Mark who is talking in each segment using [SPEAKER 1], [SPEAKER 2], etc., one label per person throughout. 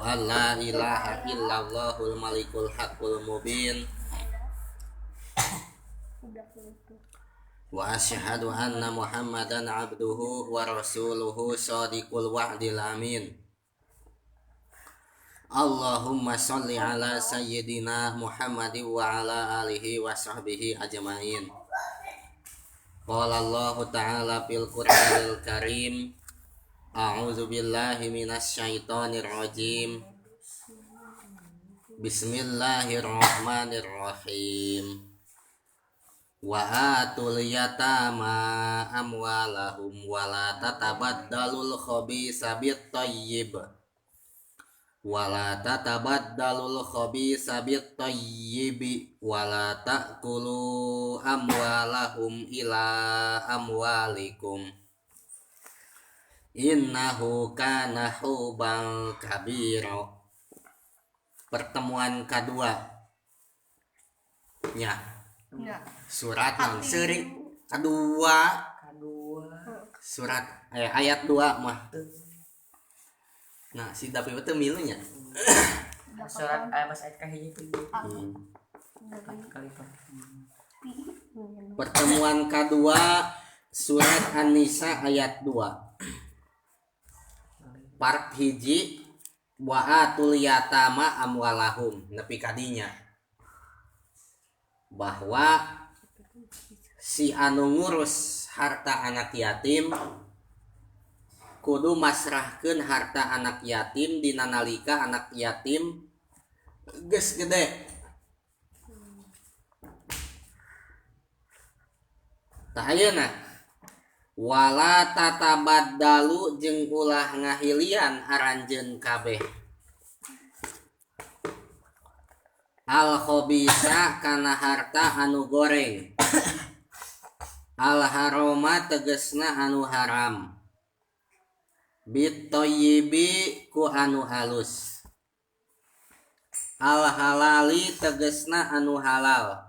[SPEAKER 1] an la ilaha illallahul malikul haqqul mubin. Wa asyhadu anna Muhammadan abduhu wa rasuluhu shadiqul wa'dil amin. Allahumma sholli ala sayyidina Muhammadin wa ala alihi wa sahbihi ajmain. Qala Allahu ta'ala fil Qur'anil Karim, a'udzu billahi minasy syaithanir rajim. Bismillahirrahmanirrahim. Wa atul yatama amwalahum wa la tatabaddalul khabisa bit thayyib. Wa la tatabaddalul khabisa bit thayyibi wa la ta'kulu amwalahum ila amwalikum. Innahu kana huban kabira. Pertemuan kedua nya.
[SPEAKER 2] Ya.
[SPEAKER 1] Surat naon seuri kedua surat ayat 2 mah. Nah, si dapi teh milunya.
[SPEAKER 3] Surat mas ayat kahiji teh.
[SPEAKER 1] Pertemuan kedua surat An-Nisa ayat 2. Part hiji wa atul yatama amwalahum nepi ka dinya. Bahwa si anu ngurus harta anak yatim kudu masrahkeun harta anak yatim dina nalika anak yatim geus gede. Tah ayeuna wala tatabaddalu jeung ulah ngahilian aranjeun kabeh. Al khabisa kana harta anu goreng. Al haroma tegesna anu haram. Bit thayyibi ku anu halus. Al halali tegesna anu halal.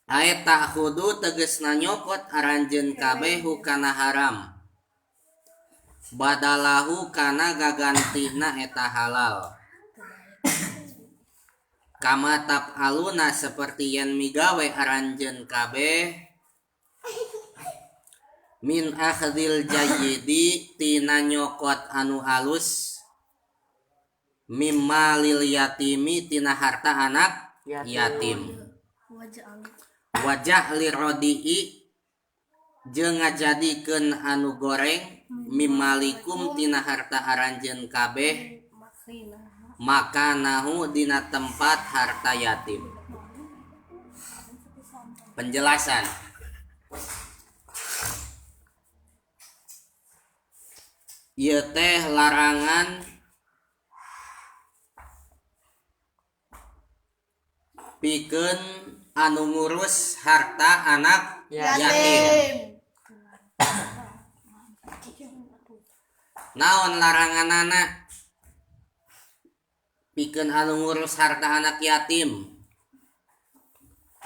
[SPEAKER 1] Ae ta'khudu tegesna nyokot aranjeun kabeh kana haram. Badalahu kana gagantina eta halal. Kama taf'aluna seperti yen migawe aranjeun kabeh min akhdil jayyidi tina nyokot anu alus mimma lil yatimi tina harta anak yatim. Wajah lirodi'i jeung ngajadikeun anu goreng mimalikum tina harta aranjeun kabeh maka nahu dina tempat harta yatim. Penjelasan. Ieu teh larangan pikeun anu ngurus harta anak yatim. Naon laranganana? Pikeun anu ngurus harta anak yatim.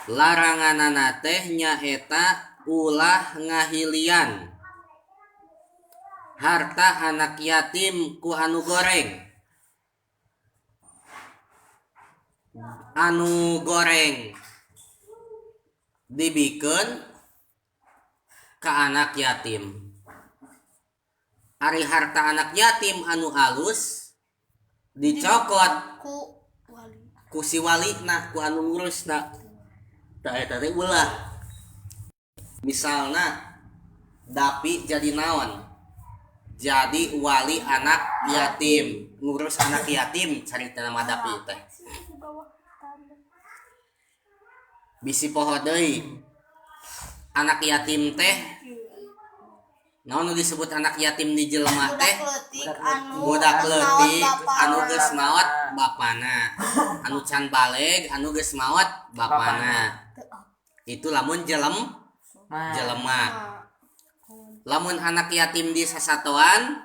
[SPEAKER 1] Laranganana teh nyaeta ulah ngahilian harta anak yatim ku anu goreng. Anu goreng dibikeun ka anak yatim. Ari harta anak yatim anu alus dicokot ku si walina ku anu ngurusna. Tah eta teh ulah. Misalna dapi jadi naon? Jadi wali anak yatim, ngurus anak yatim carita nama dapi teh. Bisi poho deui. Anak yatim teh naon nu disebut anak yatim di jelema teh? Budak leutik anu geus maot bapana, anu can baleg anu geus maot bapana. Itu lamun jelema. Lamun anak yatim di sasatoan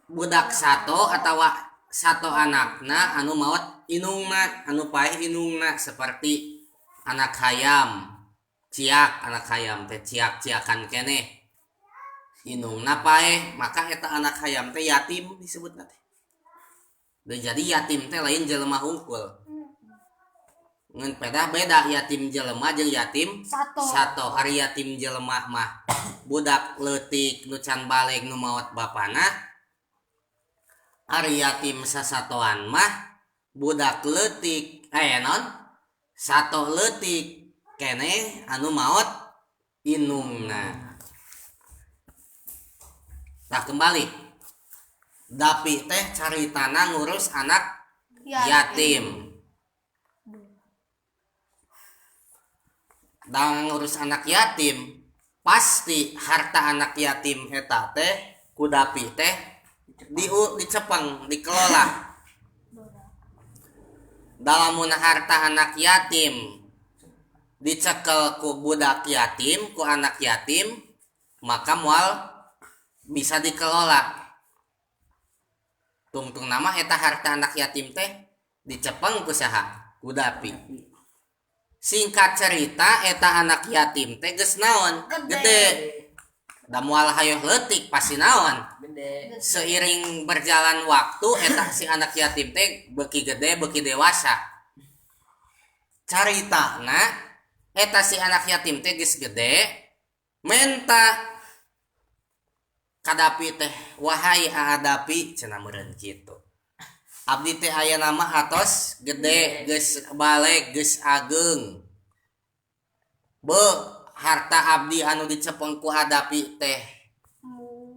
[SPEAKER 1] budak sato atawa sato anakna anu maot inungna, anu paeh inungna seperti anak hayam. Ciak anak hayam teh ciak-ciakan keneh. Indungna paeh, maka eta anak hayam teh yatim disebutna teh. Jadi yatim teh lain jelema hungkul. Ngan pedah beda yatim jelema jeung yatim sato. Ari yatim jelema mah budak leutik nu can baleg nu maot bapana. Ari yatim sasatoan mah budak leutik naon? Sato leutik keneh anu maot indungna. Tah kembali. Dapi teh caritana ngurus anak yatim. Dan ngurus anak yatim pasti harta anak yatim eta teh ku dapi teh dicepeng, dikelola. Dalamun harta anak yatim dicekel ku budak yatim, ku anak yatim, maka moal bisa dikelola. Tungtung nama eta harta anak yatim teh dicepeng ku saha? Ku dapi. Singkat cerita eta anak yatim teh geus naon? Gede. Da moal hayoh leutik pasti naon? Gede. Seiring berjalan waktu eta si anak yatim teh beuki gede, beuki dewasa. Caritana eta si anak yatim teh geus gede menta kadapi teh, wahai adapi cenah meureun kitu. Abdi teh aya nama atos gede, geus baleg, geus ageng. Be harta abdi anu dicepeng ku adapi teh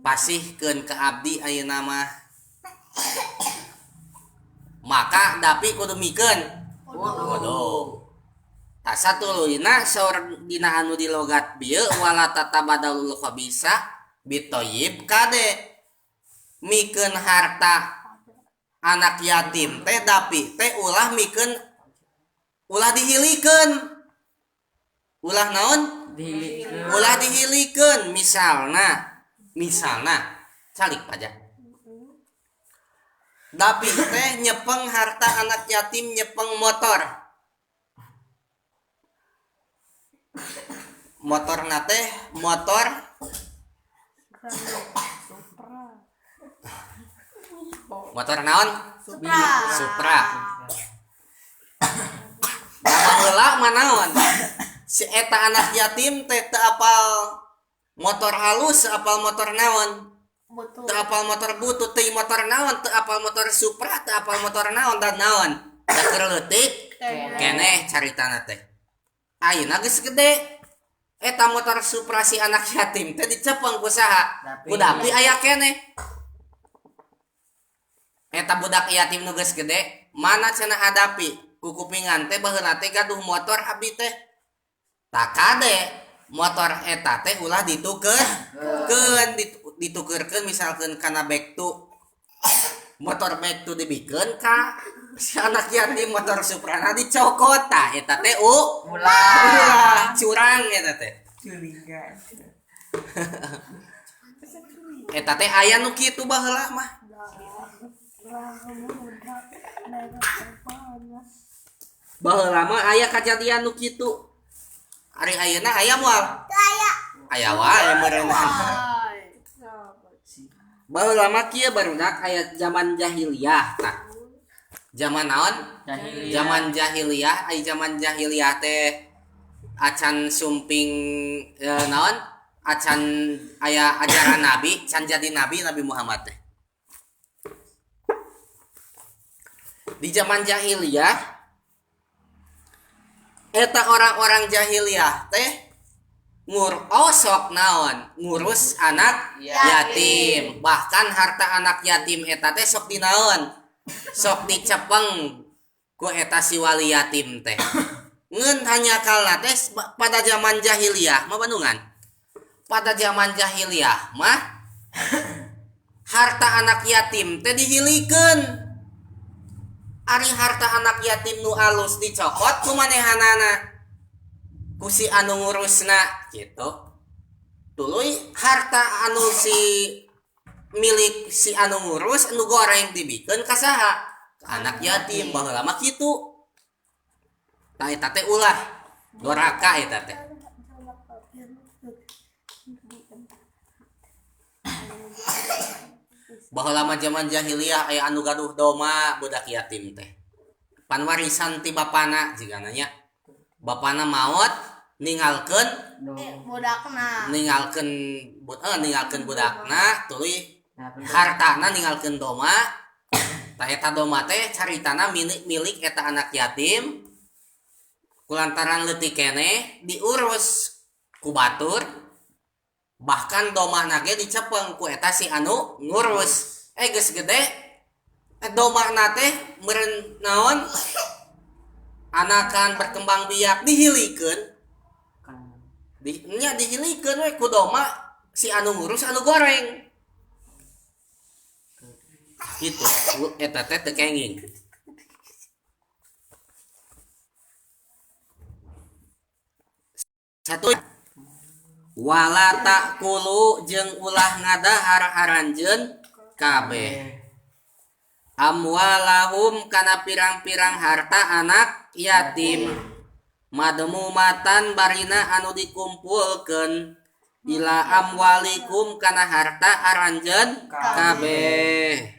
[SPEAKER 1] pasihkeun ka abdi ayeuna mah. Maka dapi kudu mikeun. Kudu. Tah satuluyna saur dina anu di logat bieu wala tatabadalul khabisa bitoyib kade mikeun harta anak yatim teh dapi teh ulah mikeun, ulah dihilikeun, ulah naon dihilikeun, ulah dihilikeun. Misalna calik pajak dapi teh nyepeng harta anak yatim, nyepeng motor, motorna teh motor motor naon? Supra. Baheula mah naon? Si eta anak yatim teh teu apal motor halus, apal motor naon? Teu apal motor butut, teu motor naon, teu apal motor Supra, teu apal motor naon dan naon. Da keur leutik keneh caritana teh. Ayeuna geus gede. Eta motor Supra si anak yatim teh dicepeng ku saha? Ku dapi aya keneh. Eta budak yatim nu geus gede, mana cenah hadapi? Ku kupingan teh baheula teh gaduh motor abdi teh. Tah kade motor eta teh ulah ditukerkeun, ditukerkeun misalkeun kana back to. Motor back to dibikeun ka si anak yatim, motor Suprana dicokot. Tah eta teh ulah curang eta teh. Curiga. Eta teh aya nu kitu baheula mah. Baheula mah aya kajadian nu kitu. Ari ayeuna aya moal? Aya wae meureunna. Baheula mah kieu barudak aya zaman jahiliyah tah. Zaman naon? Jahiliyah. Zaman jahiliyah, ai zaman jahiliyah teh acan sumping naon? Acan aya ajaran nabi, can jadi nabi Nabi Muhammad teh. Di zaman jahiliyah eta orang-orang jahiliyah teh sok naon? Ngurus anak yatim. Bahkan harta anak yatim eta teh sok dinaon? Sok dicepeng ku eta si wali yatim teh. Ngeun hanyakalna teh pada zaman jahiliyah mah bandungan. Pada zaman jahiliyah mah harta anak yatim teh dihilikeun. Ari harta anak yatim nu alus dicokot ku manehanana, ku si anu ngurusna gitu. Tuluy harta anu si milik si anu ngurus anu goreng dibikeun ka saha? Ka anak yatim. Baheula mah kitu. Tah eta teh ulah doraka eta teh. Baheula mah zaman jahiliyah aya anu gaduh doma budak yatim teh. Pan warisan ti bapana jigana nya. Bapana maot ninggalkeun
[SPEAKER 2] budakna.
[SPEAKER 1] Ninggalkeun ninggalkeun budakna tuluy hartana ninggalkeun doma. Tah eta doma teh caritana milik eta anak yatim. Kulantaran leutik keneh diurus ku batur. Bahkan domana ge dicepeng ku eta si anu ngurus. Geus gede domana teh meureun naon anakan berkembang biak dihilikeun. Nya dihilikeun we ku doma si anu ngurus anu goreng. Gitu eta teh teu kenging. Satu wala ta'kulu jeung ulah ngadahar aranjeun kabeh amwalahum kana pirang-pirang harta anak yatim madmumatan barina anu dikumpulkeun ila amwalikum kana harta aranjeun kabeh.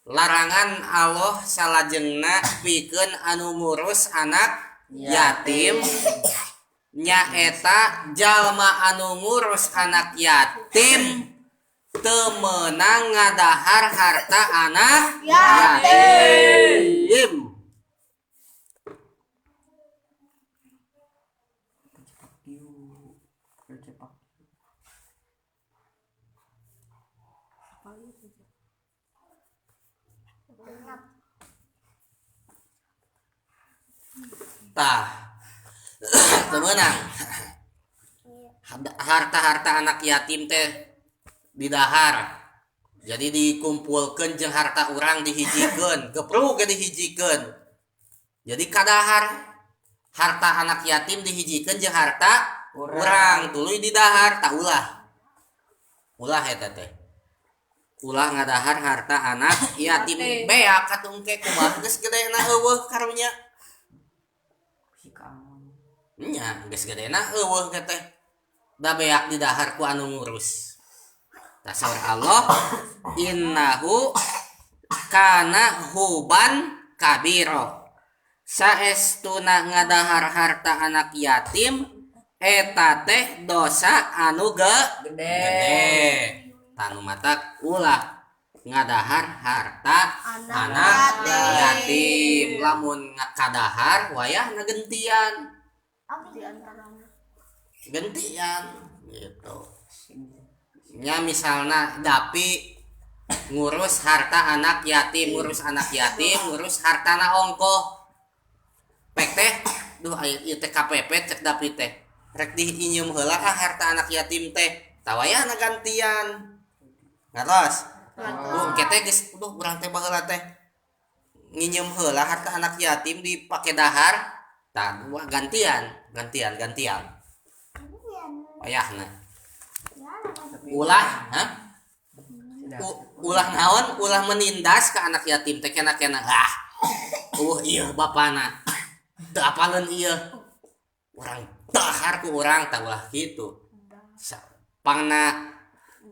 [SPEAKER 1] Larangan Allah salajengna pikeun anu ngurus anak yatim nyaeta jalma anu ngurus anak yatim teu meunang ngadahar harta anak yatim. Tah teu meunang harta-harta anak yatim teh didahar. Jadi dikumpulkeun jeung harta urang dihijikeun, gepruk ge dihijikeun. Jadi kadahar harta anak yatim dihijikeun jeung harta urang tuluy didahar tah ulah. Ulah eta teh. Ulah ngadahar harta anak yatim beak atuh engke kumaha geus gedena eueuh karunya. Nya geus gedena eueuh ge teh. Da beak didahar ku anu ngurus. Tasawur Allah innahu kana huban kabiro. Saestuna ngadahar harta anak yatim eta teh dosa anu gede. Tanu matak ulah ngadahar harta anak yatim. Lamun kadahar wayahna gentian. Gentian gitu. Nya misalna dapi ngurus harta anak yatim, ngurus anak yatim, ngurus hartana ongkoh. Pek teh, duh aya ieu teh KPP cek dapi teh. Rek diinyeum heula ah harta anak yatim teh. Tawayahna gantian. Ngartos? Duh engke teh geus duh urang teh baheula teh nginyeum heula harta anak yatim dipake dahar. Tah gantian, gantian, gantian. Wayahna. Ulah, ha? Ulah naon? Ulah menindas ke anak yatim teh kena-kena. Ah. Ieu bapana. Teu apaleun ieu. Urang dahar ku urang tah ulah kitu. Pangna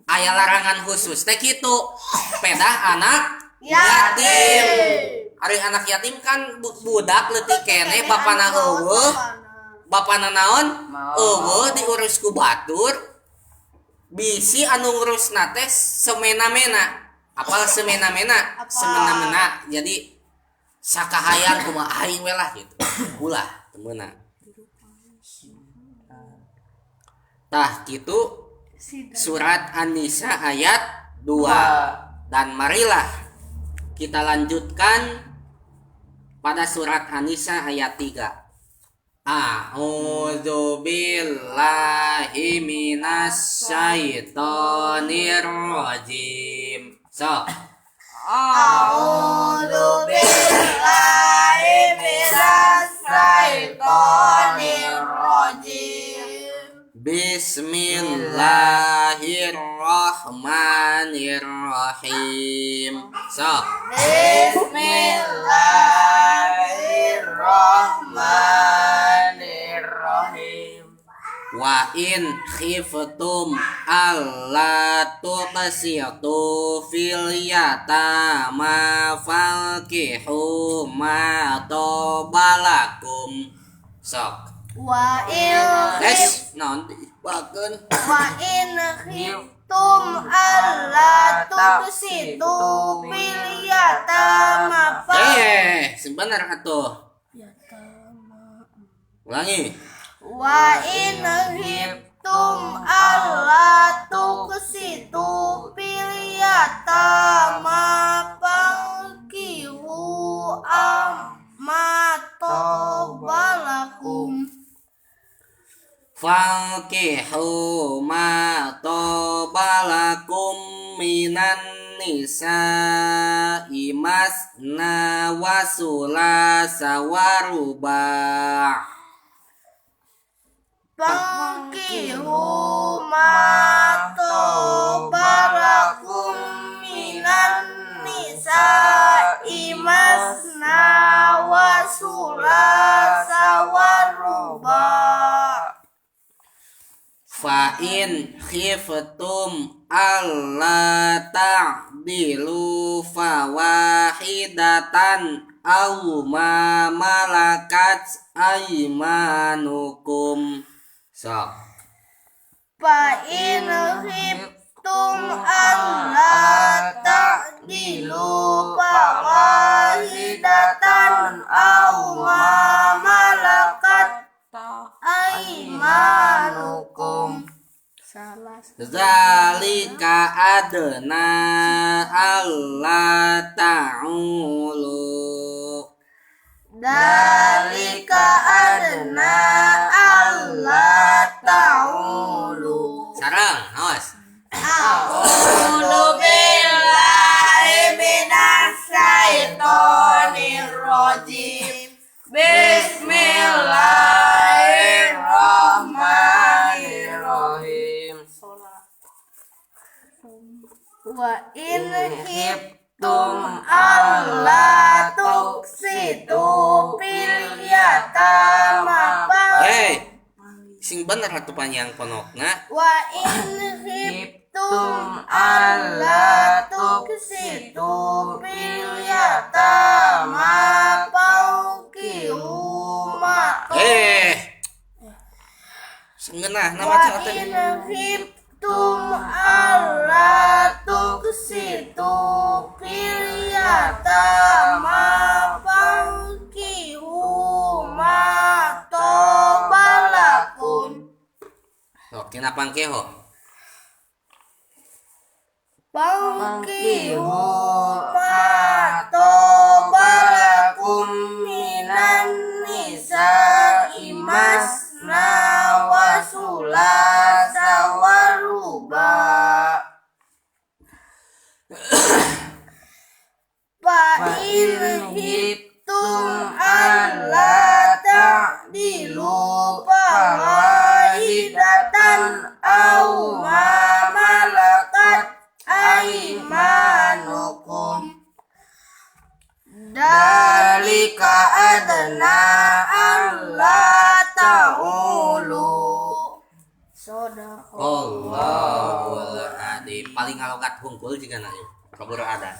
[SPEAKER 1] aya larangan khusus teh kitu. Pedah anak yatim. Ari anak yatim kan budak leutik keneh bapana eueuh. Bapana naon? Eueuh diurus ku batur. Bisi anu ngurusna teh semena-mena. Apal semena-mena? Semena-mena. Jadi sakahayang kumaha aing we lah gitu. Ulah teu meunang. Tah kitu surat An-Nisa ayat 2. Dan marilah kita lanjutkan pada surat An-Nisa ayat 3. A'udzu billahi minasyaitonir rajim. So.
[SPEAKER 2] A'udzu billahi minasyaitonir rajim.
[SPEAKER 1] Bismillahirrahmanirrahim. So.
[SPEAKER 2] Bismillahirrahmanirrahim.
[SPEAKER 1] Wa in khiftum alla tuqsitu fil yatama fankihu ma tobalakum. Sok.
[SPEAKER 2] Wa in
[SPEAKER 1] naon dibakeun?
[SPEAKER 2] Wa in khiftum alla tuqsitu fil yatama.
[SPEAKER 1] Sebenar atuh.
[SPEAKER 2] Yatama.
[SPEAKER 1] Ulangi.
[SPEAKER 2] Wa in khiftum alla tuqsitu fil yatama fankihu ma tobalakum.
[SPEAKER 1] Fankihu ma tobalakum minan nisa'i masna wa sulasa wa ruba'.
[SPEAKER 2] Fankihu ma tobalakum minan nisa'i masna wa sulasa wa ruba'.
[SPEAKER 1] Fa in khiftum alla ta'dilu fawahidatan aw ma malakat aymanukum. Sok.
[SPEAKER 2] Fa in khiftum alla ta'dilu fawahidatan aw ma malakat aymanukum.
[SPEAKER 1] Zalika adna alla ta'ulu.
[SPEAKER 2] Zalika adna alla ta'ulu.
[SPEAKER 1] Sarang, awas.
[SPEAKER 2] A'udzu billahi minasyaitonir rajim. Bismillahirrahmanirrahim. Wa in khiftum alla tuqsitu fil yatama.
[SPEAKER 1] Sing bener atuh panjang ponokna.
[SPEAKER 2] Wa in khiftum alla tuqsitu fil yatama fankihu ma.
[SPEAKER 1] Sengenah nama
[SPEAKER 2] Wa in khiftum alla tuqsitu fil yatama fankihu ma tobalakum.
[SPEAKER 1] Sok tina pangkeho.
[SPEAKER 2] Fankihu ma tobalakum minan nisa'i masna wa sulasa wa ruba'. Fa in khiftum alla ta'dilu fawahidatan aw ma malakat aymanukum. Dzalika adna alla ta'ulu.
[SPEAKER 1] Allahul adi paling ngalogat hungkul jigana ieu kabur ada.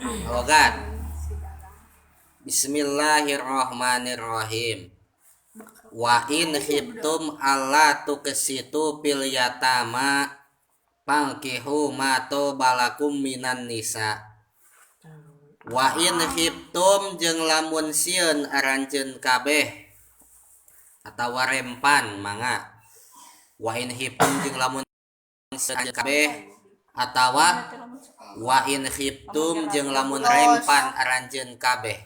[SPEAKER 1] Logat. Bismillahirrahmanirrahim. Wa in khiftum alla tuqsitu fil yatama fankihu ma tobalakum minan nisa. Wa in khiftum jeung lamun sieun aranjeun kabeh atawa rempan mangga. Wa in khiftum jeung lamun sieun kabeh atawa wa in khiftum jeung lamun rempan aranjeun kabeh.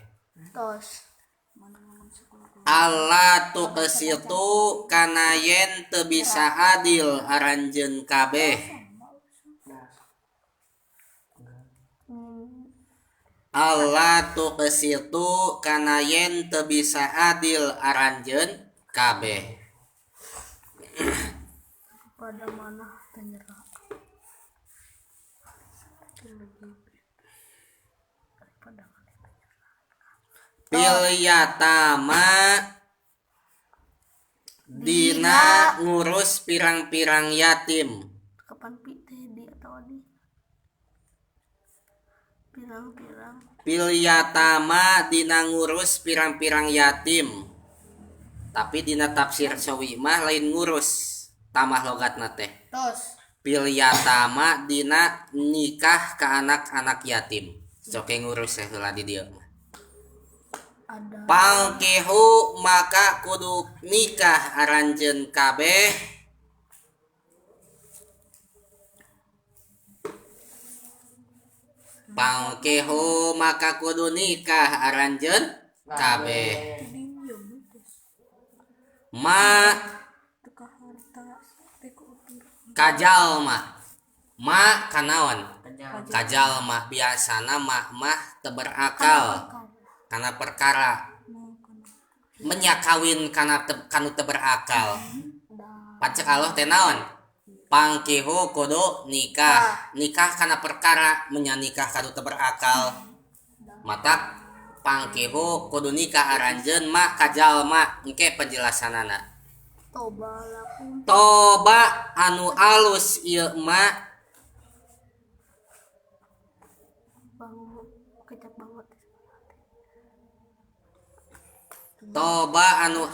[SPEAKER 1] Alla tuqsitu kana yen teu bisa adil aranjeun kabeh. Alla tuqsitu kana yen teu bisa adil aranjeun kabeh.
[SPEAKER 2] Pada mana penyerah.
[SPEAKER 1] Fil yatama Dina ngurus pirang-pirang yatim.
[SPEAKER 2] Kapan pi teh di atau di pirang-pirang.
[SPEAKER 1] Fil yatama dina ngurus pirang-pirang yatim. Tapi dina tafsir Sawi mah lain ngurus tamah logatna teh.
[SPEAKER 2] Tos.
[SPEAKER 1] Fil yatama dina nikah ka anak-anak yatim. Sok ngurus heula di dieu mah.
[SPEAKER 2] Ada.
[SPEAKER 1] Pangkihu maka kudu nikah aranjeun kabeh Pangkihu maka kudu nikah aranjeun kabeh ma kajalma ma kanaon kajalma biasana ma mah teu berakal kana perkara menya kawin kana kanu teu berakal pacek Allah teh naon pangkihu kudu nikah nikah kana perkara menya nikah kanu teu berakal matak pangkihu kudu nikah aranjeun ma kajalma engke penjelasanana
[SPEAKER 2] toba lakum
[SPEAKER 1] toba anu alus ieu ma
[SPEAKER 2] kecap banget
[SPEAKER 1] toba anu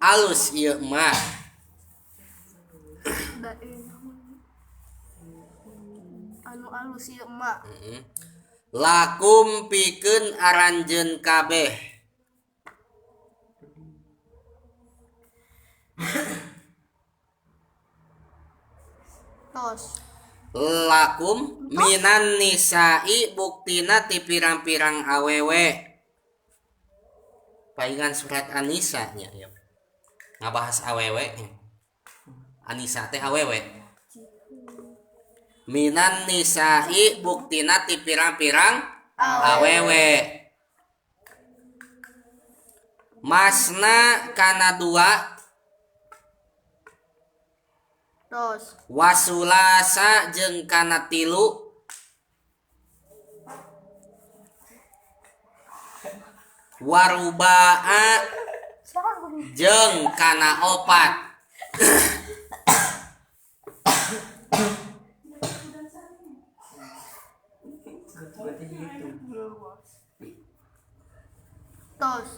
[SPEAKER 1] alus ieu mah
[SPEAKER 2] anu alus ieu mah
[SPEAKER 1] lakum pikeun aranjeun kabeh
[SPEAKER 2] tos
[SPEAKER 1] lakum minan nisa'i buktina ti pirang-pirang awewe paingan surat An-Nisa nya ya. Ngabahas awewe. An-Nisa teh awewe. Minan nisa'i buktina ti pirang-pirang awewe. Masna kana dua.
[SPEAKER 2] Tos.
[SPEAKER 1] Wasulasa jeung kana tilu. Warubaa jeung kana opat.
[SPEAKER 2] Tos.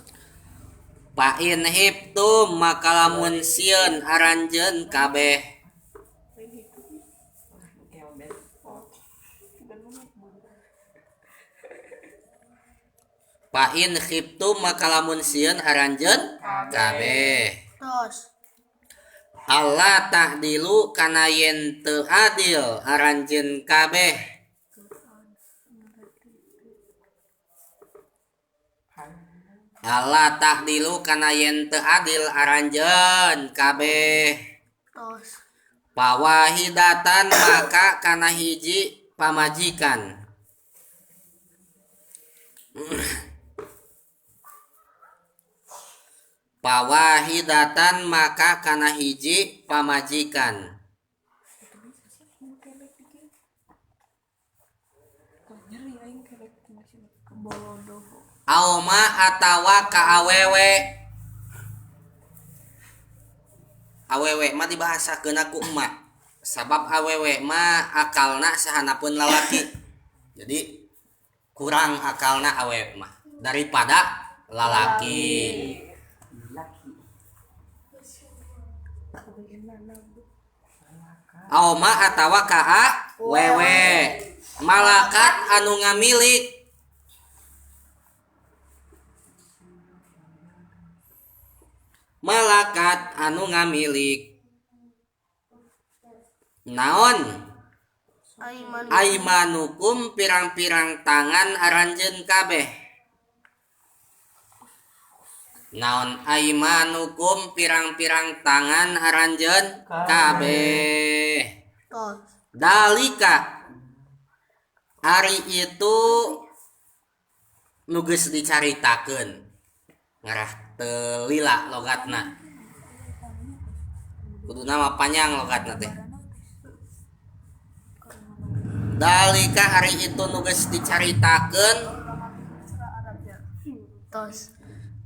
[SPEAKER 1] Pa in hibtum maka lamun sieun aranjeun kabeh. Pa in khiftum maka lamun sieun aranjeun kabeh.
[SPEAKER 2] Tos.
[SPEAKER 1] Allah ta'dilu kana yen teu adil aranjeun kabeh. Allah ta'dilu kana yen teu adil aranjeun kabeh.
[SPEAKER 2] Tos.
[SPEAKER 1] Pawahidatan maka kana hiji pamajikan. Pawahidatan maka kana hiji pamajikan. Aoma atawa ka awewe. Awewe mah dibahasakeun ku emak. Sabab awewe mah akalna sahanapun lalaki. Jadi kurang akalna awewe mah daripada lalaki. Aoma atawa ka awewe. Malakat anu ngamilik. Malakat anu ngamilik naon aimanukum pirang-pirang tangan aranjeun kabeh. Naon aimanukum pirang-pirang tangan aranjeun kabeh. Dalika ari itu nu geus dicaritakeun ngarah teu lila logatna. Kuduna mah panjang logatna teh. Dalika ari itu nu geus dicaritakeun
[SPEAKER 2] tos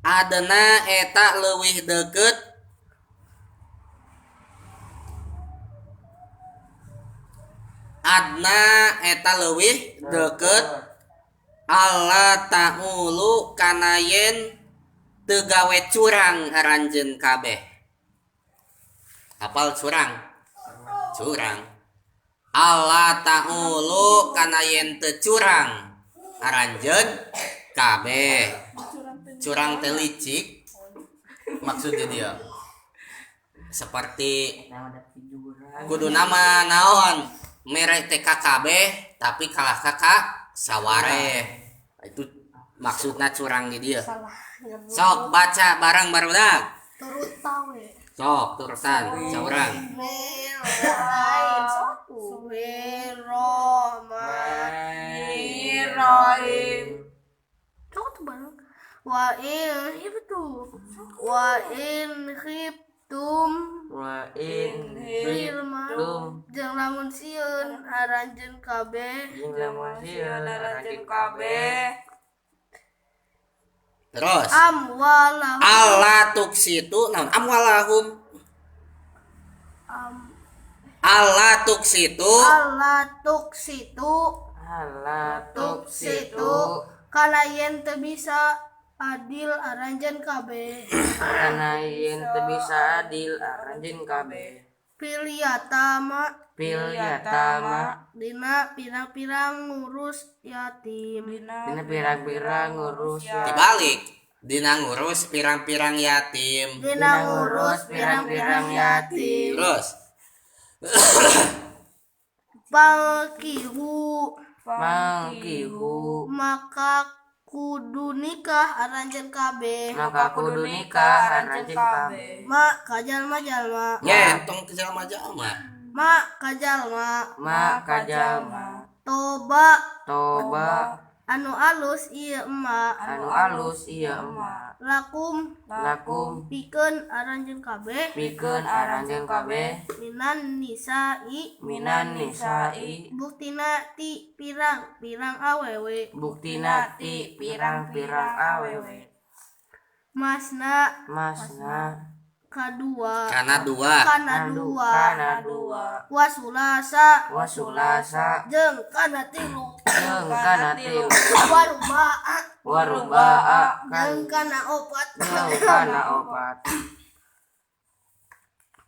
[SPEAKER 1] adena eta leuwih deukeut Adna eta leuwih deukeut alla ta'ulu kana yen teu gawe curang aranjeun kabeh. Apal curang? Curang. Alla ta'ulu kana yen teu curang aranjeun kabeh. Curang teh licik maksudnya dia. Seperti kudu nama naon mere teh KKB tapi kalah kakak sawareh, itu maksudnya curang di dia. Sok baca bareng barudak.
[SPEAKER 2] Turut tawe.
[SPEAKER 1] Sok turutan saurang.
[SPEAKER 2] Bismillahirrahmanirrahim. Sok tuh bareng. Wa in khiftum wa in khiftum
[SPEAKER 3] wa in khiftum
[SPEAKER 2] jeung lamun sieun aranjeun kabeh
[SPEAKER 3] jeung lamun sieun aranjeun kabeh.
[SPEAKER 1] Terus
[SPEAKER 2] amwalahum
[SPEAKER 1] alla tuksitu naon amwalahum alla tuksitu
[SPEAKER 2] alla tuksitu
[SPEAKER 3] alla tuksitu
[SPEAKER 2] kana yen teu bisa adil aranjeun kabeh
[SPEAKER 3] kana yen teu bisa adil aranjeun kabeh
[SPEAKER 2] piliatama
[SPEAKER 3] piliatama
[SPEAKER 2] dina pirang-pirang ngurus yatim
[SPEAKER 3] dina pirang-pirang ngurus yatim
[SPEAKER 1] dibalik dina ngurus pirang-pirang yatim
[SPEAKER 2] dina ngurus pirang-pirang yatim.
[SPEAKER 1] Terus
[SPEAKER 2] pangkihu
[SPEAKER 3] pangkihu
[SPEAKER 2] maka kudu nikah aranjeun kabeh
[SPEAKER 3] maka kudu nikah aranjeun kabeh
[SPEAKER 2] ma kajalma-jalma
[SPEAKER 1] nya tong kajalma-jalma
[SPEAKER 2] ma kajalma
[SPEAKER 3] ma kajalma
[SPEAKER 2] toba
[SPEAKER 3] toba
[SPEAKER 2] anu alus ieu emak
[SPEAKER 3] anu alus ieu emak
[SPEAKER 2] lakum
[SPEAKER 3] lakum
[SPEAKER 2] pikeun aranjeun kabeh
[SPEAKER 3] pikeun aranjeun kabeh
[SPEAKER 2] minan nisa'i
[SPEAKER 3] minan nisa'i
[SPEAKER 2] buktina ti pirang-pirang awewe
[SPEAKER 3] buktina ti pirang-pirang awewe
[SPEAKER 2] masna
[SPEAKER 3] masna
[SPEAKER 2] kadua
[SPEAKER 1] kana dua
[SPEAKER 2] kana dua
[SPEAKER 3] kana dua
[SPEAKER 2] wasulasa
[SPEAKER 3] wasulasa
[SPEAKER 2] jeung kana tilu
[SPEAKER 3] jeung kana tilu
[SPEAKER 2] warubaa
[SPEAKER 3] warubaa
[SPEAKER 2] jeung kana opat
[SPEAKER 3] jeung kana opat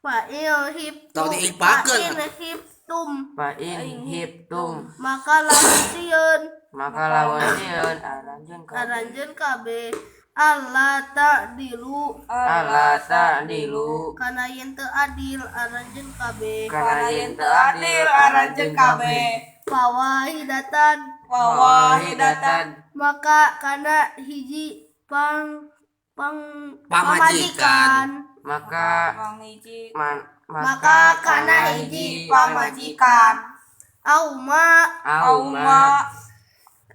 [SPEAKER 2] fa'il hibtum
[SPEAKER 1] tong diipakeun
[SPEAKER 2] fa'in hibtum
[SPEAKER 3] fa'in hibtum
[SPEAKER 2] maka lamun sieun
[SPEAKER 3] maka lamun sieun aranjeun kabeh
[SPEAKER 2] aranjeun kabeh alla ta'dilu
[SPEAKER 3] alla ta'dilu
[SPEAKER 2] kana yen teu adil aranjeun kabeh
[SPEAKER 3] kana yen teu adil aranjeun kabeh
[SPEAKER 2] fawahidatan
[SPEAKER 3] fawahidatan
[SPEAKER 2] maka kana hiji pang
[SPEAKER 1] pamajikan
[SPEAKER 3] maka
[SPEAKER 2] maka kana hiji pamajikan auma
[SPEAKER 3] auma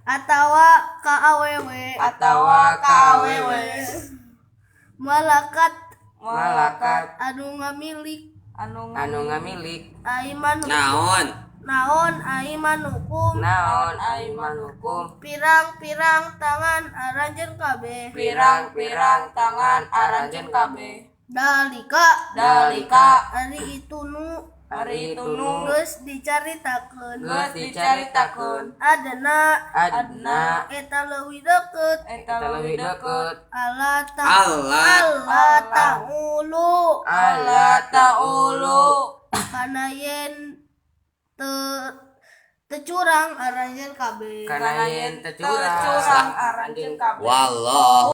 [SPEAKER 2] atawa ka awewe
[SPEAKER 3] atawa ka awewe
[SPEAKER 2] malakat
[SPEAKER 3] malakat
[SPEAKER 2] anu ngamilik
[SPEAKER 3] anu ngamilik
[SPEAKER 2] aiman
[SPEAKER 1] naon
[SPEAKER 2] naon aiman hukum
[SPEAKER 3] naon aiman hukum
[SPEAKER 2] pirang-pirang tangan aranjeun kabeh
[SPEAKER 3] pirang-pirang tangan aranjeun kabeh
[SPEAKER 2] dalika
[SPEAKER 3] dalika
[SPEAKER 2] ari itu nu
[SPEAKER 3] ari itu nu
[SPEAKER 2] geus dicaritakeun
[SPEAKER 3] geus dicaritakeun
[SPEAKER 2] adna
[SPEAKER 3] adna
[SPEAKER 2] eta leuwih deukeut
[SPEAKER 3] eta leuwih deukeut
[SPEAKER 2] alla ta'ulu
[SPEAKER 3] alla ta'ulu
[SPEAKER 2] kana yen teu curang aranjeun kabeh
[SPEAKER 3] kana yen teu curang aranjeun kabeh
[SPEAKER 1] wallah.